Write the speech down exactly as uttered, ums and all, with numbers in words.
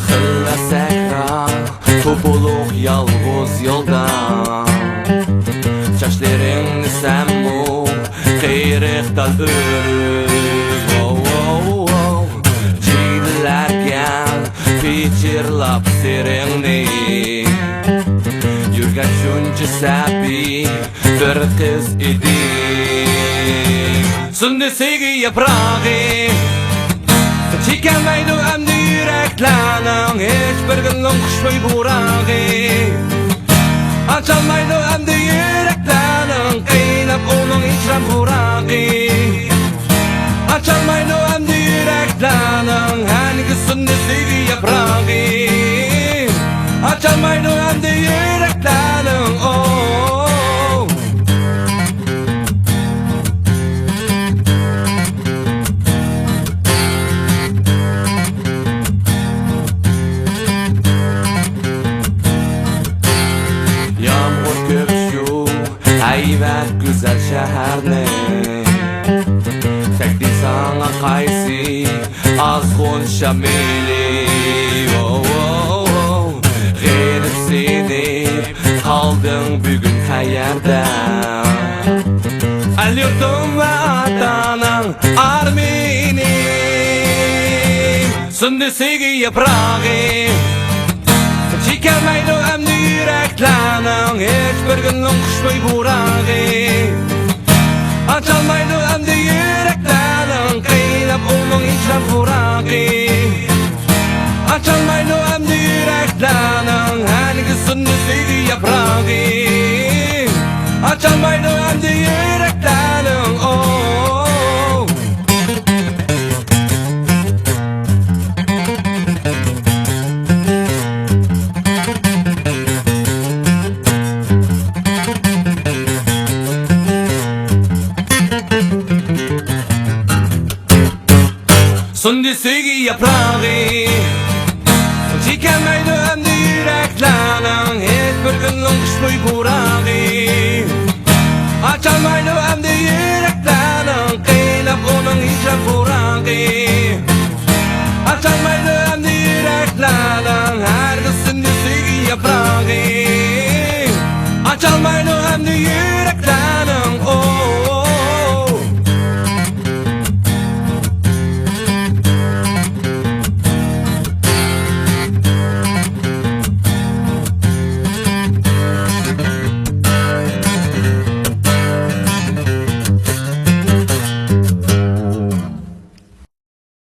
خىلۋەت سەھرا، توپىلىق يالغۇز يولدا. چاچلىرىڭنى سەنمۇ قىرىق تال ئۆرۈپ. ۋاۋ، ۋاۋ، ۋاۋ. جىگدىلەرگە پىچىرلاپ سىرىڭنى. يۈرگەن شۇنچە سەبىي بىر قىز ئىدىڭ. سۇندى سۆيگۈ ياپراغى. چېكەلمەيدۇ ئەمدى يۈرەكلەرنىڭ ھېچبىر گۈلنىڭ خۇشبۇي پۇراقى. ئاچالمايدۇ ئەمدى يۈرەكلەرنىڭ قىيناپ ئۇنىڭ ھىجران پۇراقى. ئاچالمايدۇ ئەمدى يۈرەكلەرنىڭ ھەرگىز سۇندى سۆيگۈ ياپراغى. ئاچالمايدۇ ئەمدى يۈرەكلەرنىڭ، ئو. يامغۇر كۆرۈشۈپ ھەيۋەت گۈزەل شەھەرنى. تەگدى ساڭا قايسى ئازغۇن شامىلى؟ ۋو، ۋو، ۋو. غېرىبسىنىپ قالدىڭ بۈگۈن قەيەردە؟ ئەل-يۇرتۇم ۋە ئاتا-ئاناڭ ئارمىنى. سۇندى سۆيگۈ ياپراغى. چېكەلمەيدۇ ئەمدى يۈرەكلەرنىڭ ھېچبىر گۈلنىڭ خۇشبۇي پۇراقى. ئاچالمايدۇ ئەمدى يۈرەكلەرنىڭ قىيناپ ئۇنىڭ ھىجران پۇراقى. ئاچالمايدۇ ئەمدى يۈرەكلەرنىڭ ھەرگىز سۇندى سۆيگۈ ياپراغى. ئاچالمايدۇ ئەمدى يۈرەكلەرنىڭ، ئو. سۇندى سۆيگۈ ياپراغى. چېكەلمەيدۇ ئەمدى يۈرەكلەرنىڭ ھېچبىر گۈلنىڭ خۇشبۇي پۇراقى. ئاچالمايدۇ ئەمدى يۈرەكلەرنىڭ قىيناپ ئۇنىڭ ھىجران پۇراقى. ئاچالمايدۇ ئەمدى يۈرەكلەرنىڭ